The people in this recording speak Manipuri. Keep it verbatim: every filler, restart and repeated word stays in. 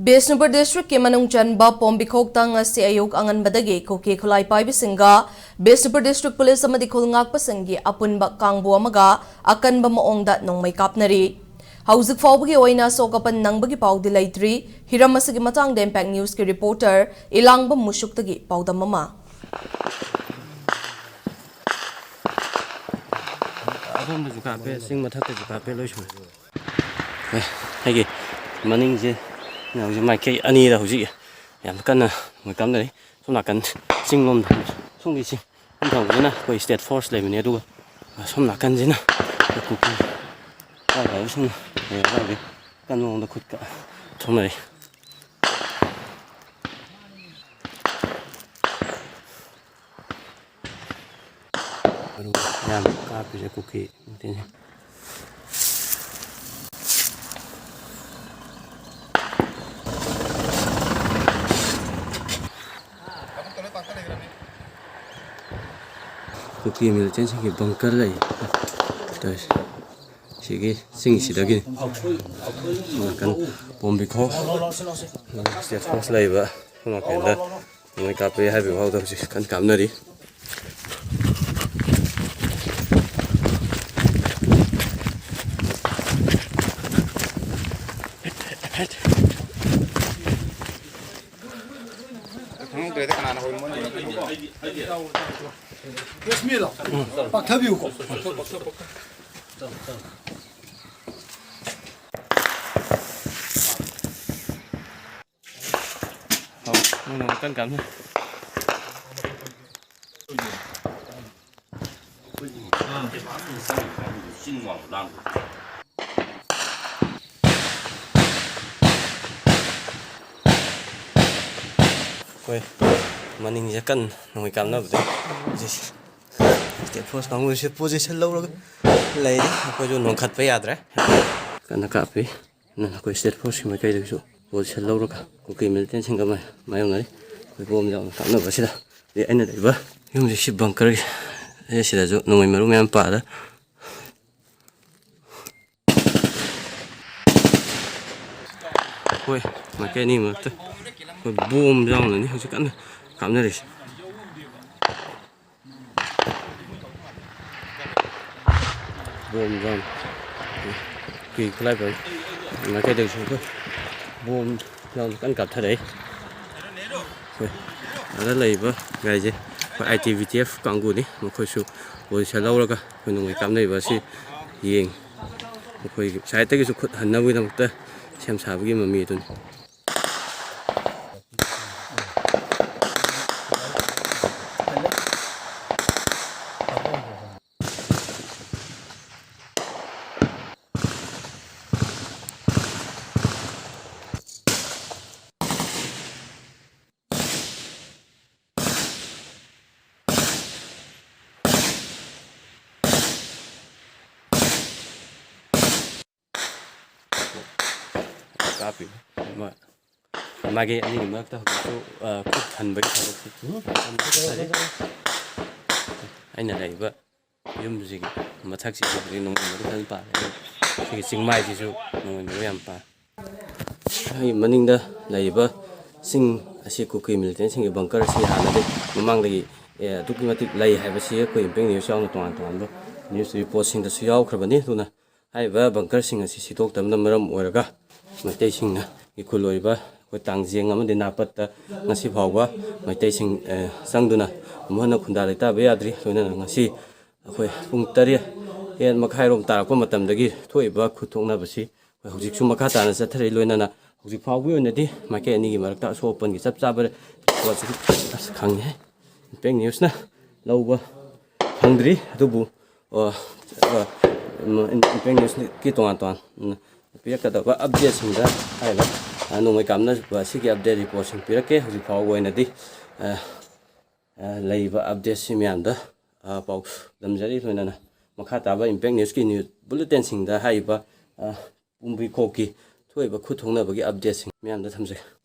ꯕꯤꯁꯅꯨꯄꯨꯔ ꯗꯤꯁꯇ꯭ꯔꯤꯛꯀꯤ ꯃꯅꯨꯡ ꯆꯟꯕ ꯄꯣꯝꯕꯤꯈꯣꯛꯇ ꯉꯁꯤ ꯑꯌꯨꯛ ꯑꯉꯟꯕꯗꯒꯤ ꯀꯨꯀꯤ ꯈꯨꯠꯂꯥꯏ ꯄꯥꯏꯕꯁꯤꯡꯒ ꯕꯤꯁꯅꯨꯄꯨꯔ ꯗꯤꯁꯇ꯭ꯔꯤꯛ ꯄꯨꯂꯤꯁ ꯑꯃꯗꯤ ꯈꯨꯜ ꯉꯥꯛꯄꯁꯤꯡꯒꯤ ꯑꯄꯨꯟꯕ ꯀꯥꯡꯕꯨ ꯑꯃꯒ ꯑꯀꯟꯕ ꯃꯑꯣꯡꯗ ꯅꯣꯡꯃꯩ ꯀꯥꯞꯅꯔꯤ꯫ ꯍꯧꯖꯤꯛ ꯐꯥꯎꯕꯒꯤ ꯑꯣꯏꯅ ꯑꯁꯣꯛ ꯑꯄꯟ ꯅꯪꯕꯒꯤ ꯄꯥꯎꯗꯤ ꯂꯩꯇ꯭ꯔꯤ꯫ ꯍꯤꯔꯝ ꯑꯁꯤꯒꯤ ꯃꯇꯥꯡꯗ ꯏꯝꯄꯦꯛ ꯅ꯭ꯌꯨꯁꯀꯤ ꯔꯤꯄꯣꯔꯇꯔ ꯏꯂꯥꯡꯕꯝ ꯃꯨꯁꯨꯛꯇꯒꯤ ꯄꯥꯎꯗꯝ ꯑꯃ꯫ ꯑꯗꯣꯝꯗꯁꯨ ꯀꯥꯞꯄꯦ, ꯆꯤꯡ ꯃꯊꯛꯇꯁꯨ ꯀꯥꯞꯄꯦ, ꯂꯣꯏ ꯁꯨꯔꯦ꯫ ꯑꯦ, ꯑꯩꯒꯤ ꯃꯅꯤꯡꯁꯦ, ꯍꯧꯖꯤꯛ ꯃꯥꯏꯀꯩ ꯑꯅꯤꯗ ꯍꯧꯖꯤꯛ ꯌꯥꯝ ꯀꯟꯅ ꯃꯣꯏ ꯀꯥꯞꯅꯔꯤ꯫ ꯁꯣꯝ ꯅꯥꯀꯟ ꯆꯤꯡ ꯂꯣꯝꯗ, ꯁꯣꯝꯒꯤ ꯆꯤꯡ ꯁꯣꯝ ꯊꯪꯕꯁꯤꯅ ꯑꯩꯈꯣꯏ ꯁ꯭ꯇꯦꯠ ꯐꯣꯔꯁ ꯂꯩꯕꯅꯦ, ꯑꯗꯨꯒ ꯁꯣꯝ ꯅꯥꯀꯟꯁꯤꯅ ꯑꯩꯈꯣꯏ ꯀꯨꯀꯤ ꯄꯥꯏ ꯄꯥꯏꯕꯁꯤꯡꯅ ꯂꯩꯔꯒ ꯍꯧꯖꯤꯛ ꯀꯟꯕ ꯃꯑꯣꯡꯗ ꯈꯨꯠꯀ ꯊꯣꯡꯅꯔꯤ꯫ ꯃꯔꯨ ꯌꯥꯝ ꯀꯥꯞꯄꯤꯁꯦ ꯀꯨꯀꯤ ꯃꯩꯇꯩꯁꯤꯡ꯫ ꯀꯨꯀꯤ ꯃꯤꯂꯤꯇꯦꯟꯁꯤꯡꯒꯤ ꯕꯪꯀꯔ ꯂꯩ꯫ ꯇꯧꯔꯤꯁꯦ꯫ ꯁꯤꯒꯤ ꯆꯤꯡꯁꯤꯗꯒꯤꯅꯤ꯫ ꯁꯣꯝ ꯅꯥꯀꯟ ꯄꯣꯝꯕꯤꯈꯣꯛ ꯁ꯭ꯇꯦꯠ ꯐꯣꯔꯁ ꯂꯩꯕ ꯁꯣꯝ ꯅꯥꯀꯟꯗ ꯅꯣꯡꯃꯩ ꯀꯥꯞꯄꯦ ꯍꯥꯏꯕ ꯐꯥꯎꯗ ꯍꯧꯖꯤꯛ ꯀꯟꯅ ꯀꯥꯞꯅꯔꯤ꯫ ꯈꯪꯍꯧꯗ꯭ꯔꯦꯗ ꯀꯅꯥꯅ ꯍꯣꯏ ꯃꯣꯏꯅ ꯍꯣꯏ꯫ ꯄꯥꯛꯊꯕꯤꯌꯨꯀꯣ꯫ ꯍꯥꯎ, ꯃꯣꯏꯅ ꯑꯃꯨꯛ ꯀꯟꯅ ꯀꯥꯞꯅ꯫ ꯑꯩꯈꯣꯏ ꯃꯅꯤꯡꯁꯦ ꯀꯟꯅ ꯅꯣꯡꯃꯩ ꯀꯥꯞꯅꯕꯗ ꯍꯧꯖꯤꯛ ꯁ꯭ꯇꯦꯠ ꯐꯣꯔꯁ ꯀꯥꯡꯕꯨꯁꯦ ꯄꯣꯖꯤꯁꯟ ꯂꯧꯔꯒ ꯂꯩꯔꯦ꯫ ꯑꯩꯈꯣꯏꯁꯨ ꯅꯣꯡꯈꯠꯄ ꯌꯥꯗ꯭ꯔꯦ꯫ ꯀꯟꯅ ꯀꯥꯞꯄꯤ꯫ ꯑꯗꯨꯅ ꯑꯩꯈꯣꯏ ꯁ꯭ꯇꯦꯠ ꯐꯣꯔꯁꯀꯤ ꯃꯥꯏꯀꯩꯗꯒꯤꯁꯨ ꯄꯣꯖꯤꯁꯟ ꯂꯧꯔꯒ ꯀꯨꯀꯤ ꯃꯤꯂꯤꯇꯦꯟꯁꯤꯡꯒ ꯃꯥ-, ꯃꯥꯌꯣꯛꯅꯔꯤ꯫ ꯑꯩꯈꯣꯏ ꯕꯣꯝ ꯌꯥꯝꯅ ꯀꯥꯞꯅꯕ ꯑꯁꯤꯗ꯫ ꯑꯗꯩ ꯑꯩꯅ ꯂꯩꯕ ꯌꯨꯝꯁꯦ ꯁꯤ ꯕꯪꯀꯔꯒꯤ, ꯑꯦ, ꯁꯤꯗꯁꯨ ꯅꯣꯡꯃꯩ ꯃꯔꯨ ꯃꯌꯥꯝ ꯄꯥꯜꯂꯦ꯫ ꯍꯣꯏ, ꯃꯥꯏꯀꯩ ꯑꯅꯤ ꯃꯔꯛꯇ ꯑꯩꯈꯣꯏ ꯕꯣꯝ ꯌꯥꯎꯅꯅꯤ ꯍꯧꯖꯤꯛ ꯀꯟꯅ ꯀꯥꯞꯅꯔꯤꯁꯦ꯫ ꯕꯣꯝ ꯌꯥꯎꯅ ꯑꯩꯈꯣꯏ ꯈꯨꯠꯂꯥꯏ ꯄꯥꯏ ꯃꯥꯏꯀꯩꯗꯒꯤꯁꯨ ꯑꯩꯈꯣꯏ ꯕꯣꯝ ꯌꯥꯎꯅ ꯀꯟꯅ ꯀꯥꯞꯊꯔꯛꯏ꯫ ꯑꯩꯈꯣꯏ ꯑꯗ ꯂꯩꯔꯤꯕ ꯒꯥꯏꯁꯦ ꯑꯩꯈꯣꯏ ꯑꯥꯏ ꯇꯤ ꯕꯤ ꯇꯤ ꯑꯦꯐ ꯀꯥꯡꯕꯨꯅꯤ꯫ ꯃꯈꯣꯏꯁꯨ ꯄꯣꯖꯤꯁꯟ ꯂꯧꯔꯒ ꯑꯩꯈꯣꯏ ꯅꯣꯡꯃꯩ ꯀꯥꯞꯅꯔꯤꯕ ꯑꯁꯤ ꯌꯦꯡꯉꯤ꯫ ꯑꯩꯈꯣꯏꯒꯤ ꯁꯥꯏꯠꯇꯒꯤꯁꯨ ꯈꯨꯠ ꯍꯟꯅꯕꯒꯤꯗꯃꯛꯇ ꯁꯦꯝ ꯁꯥꯕꯒꯤ ꯃꯃꯤ ꯑꯗꯨꯅꯤ꯫ ꯀꯥꯞꯄꯤ꯫ ꯑꯃ ꯃꯥꯒꯤ ꯑꯅꯤꯒꯤ ꯃꯔꯛꯇ ꯍꯧꯖꯤꯛꯁꯨ, ꯑ, ꯈꯨꯠ ꯍꯟꯕꯒꯤ ꯊꯕꯛꯁꯤ ꯇꯧꯔꯤ꯫ ꯑꯩꯅ ꯂꯩꯔꯤꯕ ꯌꯨꯝꯁꯤꯒꯤ ꯃꯊꯛꯁꯤꯁꯨ ꯍꯧꯖꯤꯛ ꯅꯣꯡꯃꯩ ꯃꯔꯨ ꯐꯖꯅ ꯄꯥꯜꯂꯦ꯫ ꯁꯤꯒꯤ ꯆꯤꯡꯃꯥꯏꯁꯤꯁꯨ ꯅꯣꯡꯃꯩ ꯃꯔꯨ ꯌꯥꯝ ꯄꯥꯜꯂꯦ꯫ ꯑꯩ ꯃꯅꯤꯡꯗ ꯂꯩꯔꯤꯕ ꯆꯤꯡ ꯑꯁꯤ ꯀꯨꯀꯤ ꯃꯤꯂꯤꯇꯦꯟꯁꯤꯡꯒꯤ ꯕꯪꯀꯔ ꯑꯁꯤ ꯍꯥꯟꯅꯗꯤ ꯃꯃꯥꯡꯗꯒꯤ, ꯑꯦ, ꯑꯗꯨꯛꯀꯤ ꯃꯇꯤꯛ ꯂꯩ ꯍꯥꯏꯕꯁꯤ ꯑꯩꯈꯣꯏ ꯏꯝꯄꯦꯛ ꯅ꯭ꯌꯨꯁ ꯌꯥꯎꯅ ꯇꯣꯉꯥꯟ ꯇꯣꯉꯥꯟꯕ ꯅ꯭ꯌꯨꯁ ꯔꯤꯄꯣꯔꯠꯁꯤꯡꯗꯁꯨ ꯌꯥꯎꯈ꯭ꯔꯕꯅꯤ꯫ ꯑꯗꯨꯅ ꯍꯥꯏꯔꯤꯕ ꯕꯪꯀꯔꯁꯤꯡ ꯑꯁꯤ ꯁꯤꯗꯣꯛꯇꯕꯅ ꯃꯔꯝ ꯑꯣꯏꯔꯒ ꯃꯩꯇꯩꯁꯤꯡꯅ ꯏꯈꯨꯜ ꯑꯣꯏꯔꯤꯕ ꯑꯩꯈꯣꯏ ꯇꯥꯡꯖꯦꯡ ꯑꯃꯗꯤ ꯅꯥꯄꯠꯇ ꯉꯁꯤ ꯐꯥꯎꯕ ꯃꯩꯇꯩꯁꯤꯡ, ꯑꯦ, ꯆꯪꯗꯨꯅ ꯑꯃꯨꯛ ꯍꯟꯅ ꯈꯨꯟꯗꯥ ꯂꯩꯇꯥꯕ ꯌꯥꯗ꯭ꯔꯤ꯫ ꯂꯣꯏꯅꯅ ꯉꯁꯤ ꯑꯩꯈꯣꯏ ꯄꯨꯡ ꯇꯔꯦꯠ, ꯇꯔꯦꯠ ꯃꯈꯥꯏꯔꯣꯝ ꯇꯥꯔꯛꯄ ꯃꯇꯝꯗꯒꯤ ꯊꯣꯛꯏꯕ ꯈꯨꯠ ꯊꯣꯛꯅꯕꯁꯤ ꯑꯩꯈꯣꯏ ꯍꯧꯖꯤꯛꯁꯨ ꯃꯈꯥ ꯇꯥꯅ ꯆꯠꯊꯔꯤ꯫ ꯂꯣꯏꯅꯅ ꯍꯧꯖꯤꯛ ꯐꯥꯎꯕꯒꯤ ꯑꯣꯏꯅꯗꯤ ꯃꯥꯏꯀꯩ ꯑꯅꯤꯒꯤ ꯃꯔꯛꯇ ꯑꯁꯣꯛ ꯑꯄꯟꯒꯤ ꯆꯞ ꯆꯥꯕ ꯔꯤꯄꯣꯔꯠꯁꯤ, ꯑꯁ, ꯈꯪꯉꯦ꯫ ꯏꯝꯄꯦꯛ ꯅ꯭ꯌꯨꯁꯅ ꯂꯧꯕ ꯐꯪꯗ꯭ꯔꯤ꯫ ꯑꯗꯨꯕꯨ, ꯑ, ꯑ, ꯏꯝꯄꯦꯛ ꯅ꯭ꯌꯨꯁꯀꯤ ꯇꯣꯉꯥꯟ ꯇꯣꯉꯥꯟ, ꯎꯝ, ꯄꯤꯔꯛꯀꯗꯕ ꯑꯞꯗꯦꯠꯁꯤꯡꯗ ꯍꯥꯏꯔꯤꯕ, ꯑ, ꯅꯣꯡꯃꯩ ꯀꯥꯞꯅꯕ ꯑꯁꯤꯒꯤ ꯑꯞꯗꯦꯠ ꯔꯤꯄꯣꯔꯠꯁꯤꯡ ꯄꯤꯔꯛꯀꯦ꯫ ꯍꯧꯖꯤꯛ ꯐꯥꯎꯕ ꯑꯣꯏꯅꯗꯤ, ꯑ, ꯑ, ꯂꯩꯔꯤꯕ ꯑꯞꯗꯦꯠꯁꯤ ꯃꯌꯥꯝꯗ, ꯑ, ꯄꯥꯎ ꯗꯝꯖꯔꯤ꯫ ꯂꯣꯏꯅꯅ ꯃꯈꯥ ꯇꯥꯕ ꯏꯝꯄꯦꯛ ꯅ꯭ꯌꯨꯁꯀꯤ ꯅ꯭ꯌꯨꯁ ꯕꯨꯂꯦꯇꯤꯟꯁꯤꯡꯗ ꯍꯥꯏꯔꯤꯕ, ꯑ, ꯄꯨꯝꯕꯤꯈꯣꯛꯀꯤ ꯊꯣꯛꯏꯕ ꯈꯨꯠ ꯊꯣꯛꯅꯕꯒꯤ ꯑꯞꯗꯦꯠꯁꯤꯡ ꯃꯌꯥꯝꯗ ꯊꯝꯖꯒꯦ꯫